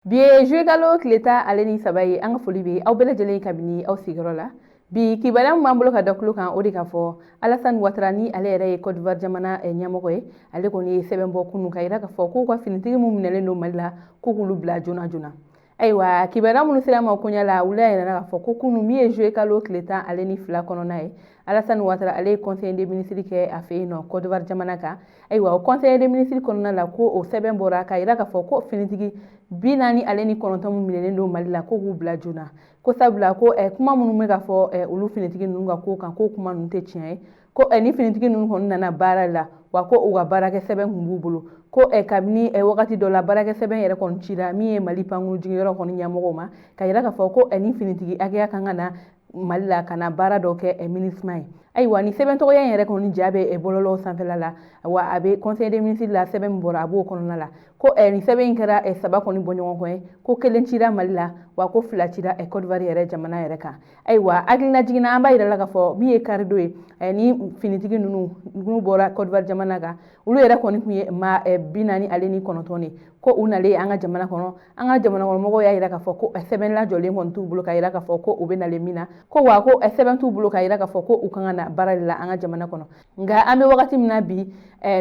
Bi ye juillet kalo tile 13 ye. An ka foli bɛ aw bɛɛ lajɛlen kabini aw sigiyɔrɔ la. Bi kibaruya min b'an bolo ka da tulo kan, o de ka fɔ Alassane Ouattara, ni ale yɛrɛ ye Côte d'Ivoire jamana ɲɛmɔgɔ ye, ale kɔni ye sɛbɛn bɔ kunun ka yira k'a fɔ k'u ka finitigi min minɛlen don Mali la, k'u k'olu bila joona joona. Ayiwa, kibaruya minnu sera ma koɲɛ la, olu y'a yira k'a fɔ ko kunun, min ye juillet kalo tile 12 kɔnɔna ye, Alassane Ouattara, ale ye conseil des ministres kɛ a fɛ yen nɔ Côte d'Ivoire jamana kan. Ayiwa, o conseil des ministres kɔnɔna la, ko o sɛbɛn bɔra ka yira k'a fɔ ko finitigi 49 min minɛlen don Mali la, ko k'u bila joona, ko sabula ko kuma minnu bɛ ka fɔ olu finitigi ninnu ka ko kan, ko kuma ninnu tɛ tiɲɛ ye, ko ni finitigi ninnu kɔni nana baara la, wa ko u ka baarakɛ sɛbɛn tun b'u bolo, ko kabini wagati dɔ la, baarakɛ sɛbɛn yɛrɛ kɔni cira min ye Mali pankuru jigiyɔrɔ kɔni ɲɛmɔgɔw ma, ka yira k'a fɔ ko ni finitigi hakɛya kan ka na Mali la ka na baara dɔ kɛ MINUSMA ye. Ayiwa, ni sɛbɛn tɔgɔya in yɛrɛ kɔni ja bɛ bɔlɔlɔw sanfɛla la, wa a bɛ conseil des ministres la, sɛbɛn min bɔra, a b'o kɔnɔna la, ko nin sɛbɛn in kɛra saba kɔni bɔ ɲɔgɔn kɔ ye, ko kelen cira Mali la, wa ko fila cira Côte d'Ivoire yɛrɛ jamana yɛrɛ kan. Ayiwa, hakilina jiginna, an b'a yira la k'a fɔ min ye karidon ye, ni finitigi ninnu n'u bɔra Côte d'Ivoire jamana kan, olu yɛrɛ kɔni tun ye maa 49 de, ko u nalen an ka jamana kɔnɔ, an ka jamana kɔnɔmɔgɔw y'a yira k'a fɔ ko sɛbɛn lajɔlen kɔni t'u bolo ka yira k'a fɔ ko u bɛ nalen min na, ko wa ko sɛbɛn t'u bolo ka yira k'a fɔ ko u kan ka na baara de la an ka jamana kɔnɔ. Nka an bɛ wagati min na bi,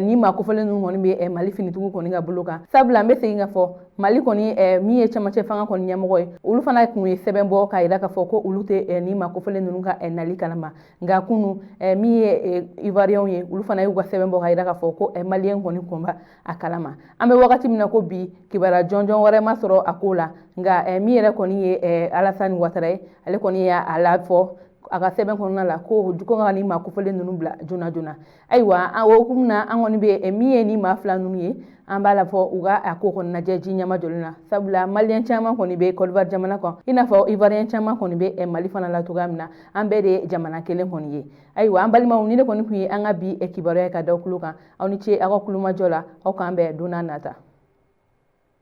ni maa kofɔlen ninnu kɔni bɛ Mali finitigiw kɔni ka bolo kan, sabula an bɛ segin ka fɔ Mali kɔni min ye cɛmancɛ fanga kɔni ɲɛmɔgɔ ye, olu fana tun ye sɛbɛn bɔ ka yira k'a fɔ ko olu tɛ ni maa kofɔlen ninnu ka nali kalama. Nka kunu, min ye Ivoiriyɛnw ye, olu fana y'u ka sɛbɛn bɔ ka yira k'a fɔ ko Maliyɛn kɔni kɔnba a kalama. An bɛ wagati min na ko bi, kibaruya jɔnjɔn wɛrɛ ma sɔrɔ a ko la. Nka min yɛrɛ kɔni ye Alassane Ouattara ye, ale kɔni y'a lafɔ a ka sɛbɛn kɔnɔna la ko ka ni maa kofɔlen ninnu bila joona joona. Ayiwa, o hukumu na, an kɔni bɛ min ye ni maa fila ninnu ye, an b'a la fɔ u ka a ko kɔni lajɛ ji ɲɛma jɔlen na, sabula Maliyɛn caman kɔni bɛ Côte d'Ivoire jamana kan, i n'a fɔ Ivoiriyɛn caman kɔni bɛ Mali fana la cogoya min na, an bɛɛ de ye jamana kelen kɔni ye. Ayiwa, an balimaw, ni ne kɔni tun ye an ka bi kibaruya ka da tulo kan. Aw ni ce aw ka kulomajɔ la. Aw k'an bɛn don n'a nata.